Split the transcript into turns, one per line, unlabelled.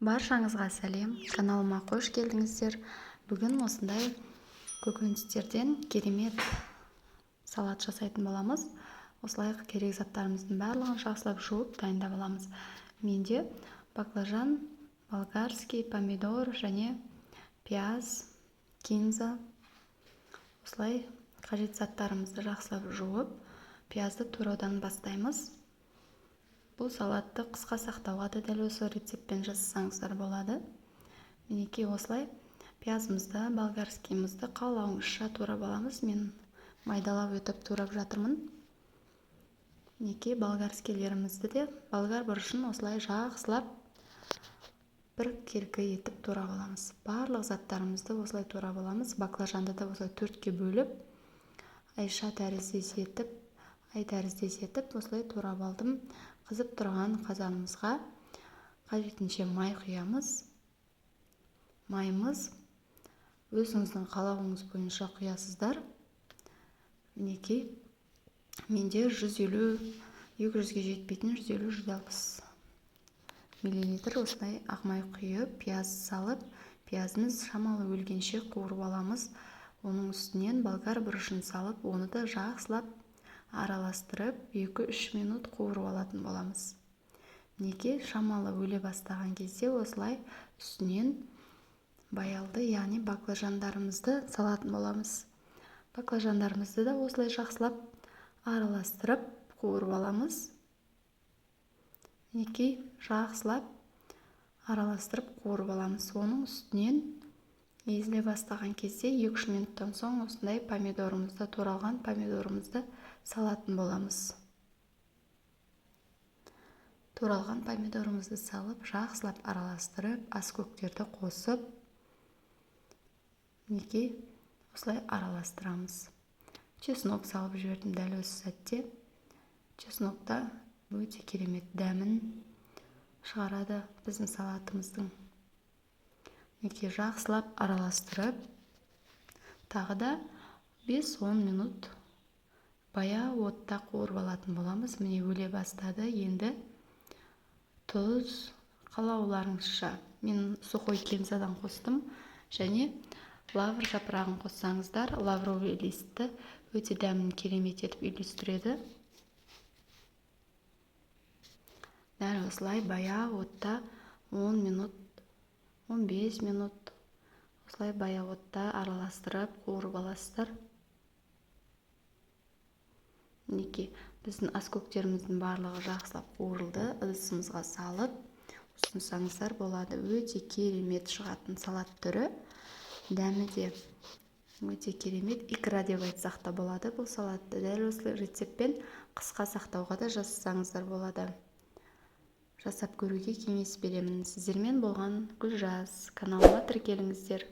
Баршаңызға сәлем! Каналыма қош келдіңіздер! Бүгін осындай көкөністерден керемет салат жасайтын боламыз. Осылай керек заттарымыздың барлығын жақсылап жуып, дайындап аламыз. Менде баклажан, болгарский помидор және пияз, кинза. Осылай қажет заттарымызды жақсылап жуып, пиязды тураудан бастаймыз. Бұл салатты қысқа сақтауға да дәл осы рецептпен жасасаңыздар болады. Мінекей, осылай пиязымызды, болгарскийімізді қалауыңызша турап аламыз. Мен майдалап өтіп турап жатырмын. Мінекей, болгарскийлерімізді де, болгар бұрышын осылай жақсылап бір келкі етіп турап аламыз. Барлық заттарымызды осылай турап аламыз. Баклажанды да осылай төртке бөліп, айша тәріздес етіп, ай тәріздес етіп осылай турап алдым. Қызып тұрған қазанымызға қажетінше май құямыз. Майымыз өзіңіздің қалауыңыз бойынша құясыздар. Мінекей, менде 150, 200-ге жетпейтін, 150-160 миллилитр осылай ақ май құйып, пияз салып, пиязымыз шамалы өлгенше қуырып аламыз. Оның үстінен болгар бұрышын салып, оны да жақсылап араластырып, 2-3 минут қуырып алатын боламыз. Мінекей, шамалы өле бастаған кезде осылай үстінен баялды, яғни баклажандарымызды салатын боламыз. Баклажандарымызды да осылай жақсылап араластырып, қуырып аламыз. Мінекей, жақсылап араластырып, қуырып аламыз. Оның үстінен езіле бастаған кезде, 2-3 минуттан соң осындай помидорымызды, туралған помидорымызды салатын боламыз. Туралған помидорымызды салып, жақсылап араластырып, аскөктерді қосып, мінекей, осылай араластырамыз. Чеснок салып жібердім дәл осы сәтте. Чеснок та өте керемет дәмін шығарады біздің салатымыздың. Мінекей, жақсылап араластырып, тағы да 5-10 минут баяу отта қуырып алатын боламыз. Міне, өле бастады. Енді тұз қалауларыңызша. Мен сухой кинзадан қостым және лавр жапырағын қоссаңыздар, лавровый листті, өте дәмін керемет етіп үйлестіреді. Дәл осылай баяу отта 10 минут, 15 минут осылай баяу отта араластырып, қуырып аласыздар. Мінекей, біздің аскөктеріміздің барлығы жақсылап қуырылды. Ыдысымызға салып ұсынсаңыздар болады. Өте керемет шығатын салат түрі, дәмі де өте керемет. Икра деп айтсақ та болады бұл салатты. Дәл осы рецептпен қысқа сақтауға да жасасаңыздар болады. Жасап көруге кеңес беремін. Сіздермен болған Гүлжаз. Каналыма тіркеліңіздер.